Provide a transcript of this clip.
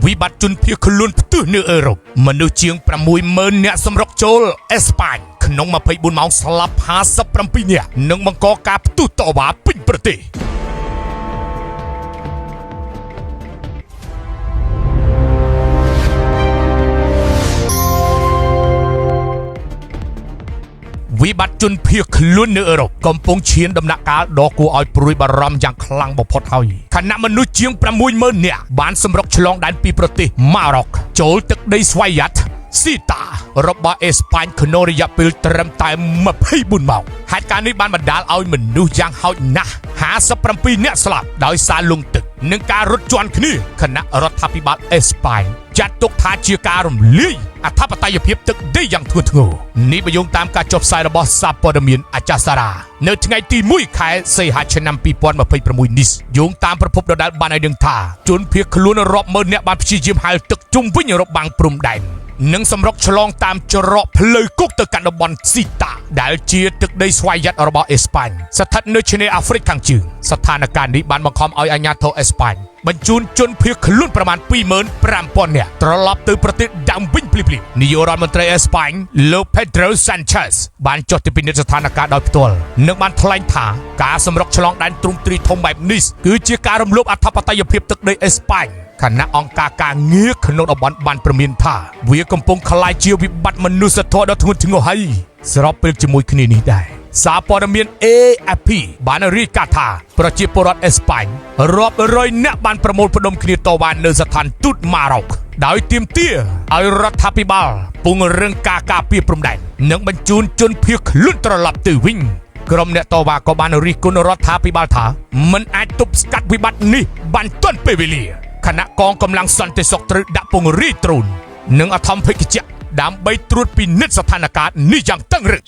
វិបត្តិជនភៀសខ្លួនផ្ទុះនៅអឺរ៉ុបមនុស្សជាង60000នាក់សម្រុកចូលអេស្ប៉ាញក្នុង24ម៉ោងស្លាប់57នាក់និងបង្កការផ្ទុះតវ៉ាពេញប្រទេស វិបត្តិជនភៀសខ្លួននៅអឺរ៉ុបកំពុងឈានដំណាក់កាលដ៏គួរឲ្យព្រួយបារម្ភយ៉ាងខ្លាំងបំផុតហើយខណៈមនុស្សជាង60000នាក់បានសម្រុកឆ្លងដែនពីប្រទេសម៉ារ៉ុកចូលទឹកដីស្វយ័តស៊ីតារបស់អេស្ប៉ាញក្នុងរយៈពេលត្រឹមតែ24ម៉ោងហេតុការណ៍នេះបានបណ្ដាលឲ្យមនុស្សយ៉ាងហោចណាស់57នាក់ស្លាប់ដោយសារលង់ទឹកនិងការរត់ជាន់គ្នាខណៈរដ្ឋាភិបាលអេស្ប៉ាញចាត់ទុកថាជាការរំលាយអធិបតេយ្យភាពទឹកដីយ៉ាងធ្ងន់ធ្ងរនេះបើយោងតាមការចុះផ្សាយរបស់សារព័ត៌មានអាចាសារ៉ានៅថ្ងៃទី1ខែសីហាឆ្នាំ2026នេះយោងតាមប្រភពដដែលបានឲ្យដឹងថាជនភៀសខ្លួនរាប់ម៉ឺននាក់បានព្យាយាមហែលទឹកជុំវិញរបាំងព្រំដែននិងសម្រុកឆ្លងតាមច្រកផ្លូវគោកទៅកាន់តំបន់ស៊ីតាដែលជាទឹកដីស្វយ័តរបស់អេស្ប៉ាញស្ថិតនៅឆ្នេរអាហ្វ្រិកខាងជើងស្ថានភាពនេះបានបង្ខំឲ្យអាជ្ញាធរអេស្ប៉ាញបញ្ជូនជនភៀសខ្លួនប្រមាណ25,000នាក់ត្រឡប់ទៅប្រទេសដើមវិញភ្លាមៗនាយករដ្ឋមន្ត្រីអេស្ប៉ាញលោក Pedro Sanchez បានចុះទៅពិនិត្យស្ថានភាពដោយផ្ទាល់និងបានថ្លែងថាការសម្រុកឆ្លងដែនទ្រង់ទ្រីធំបែបនេះគឺជាការរំលោភអធិបតេយ្យភាពទឹកដីអេស្ប៉ាញខណៈអង្គការការងារក្នុងតំបន់បានព្រមានថាវាកំពុងក្លាយជាវិបត្តិមនុស្សធម៌ដ៏ធ្ងន់ធ្ងរហើយស្របពេលជាមួយគ្នានេះដែរសារព័ត៌មាន AFP បានរាយការណ៍ថាប្រជាពលរដ្ឋអេស្ប៉ាញរាប់រយនាក់បានប្រមូលផ្ដុំគ្នាតវ៉ានៅស្ថានទូតម៉ារ៉ុកដោយទាមទារឲ្យរដ្ឋាភិបាលពង្រឹងការការពារព្រំដែននិងបញ្ជូនជនភៀសខ្លួនត្រឡប់ទៅវិញក្រុមអ្នកតវ៉ាក៏បានរិះគន់រដ្ឋាភិបាលថាមិនអាចទប់ស្កាត់វិបត្តិនេះបានទាន់ពេលវេលាខណៈកងកម្លាំងសន្តិសុខត្រូវដាក់ពង្រាយដ្រូននិងអធម្មភិក្ខជៈដើម្បីត្រួតពិនិត្យស្ថានភាពនេះយ៉ាងតឹងរឹង។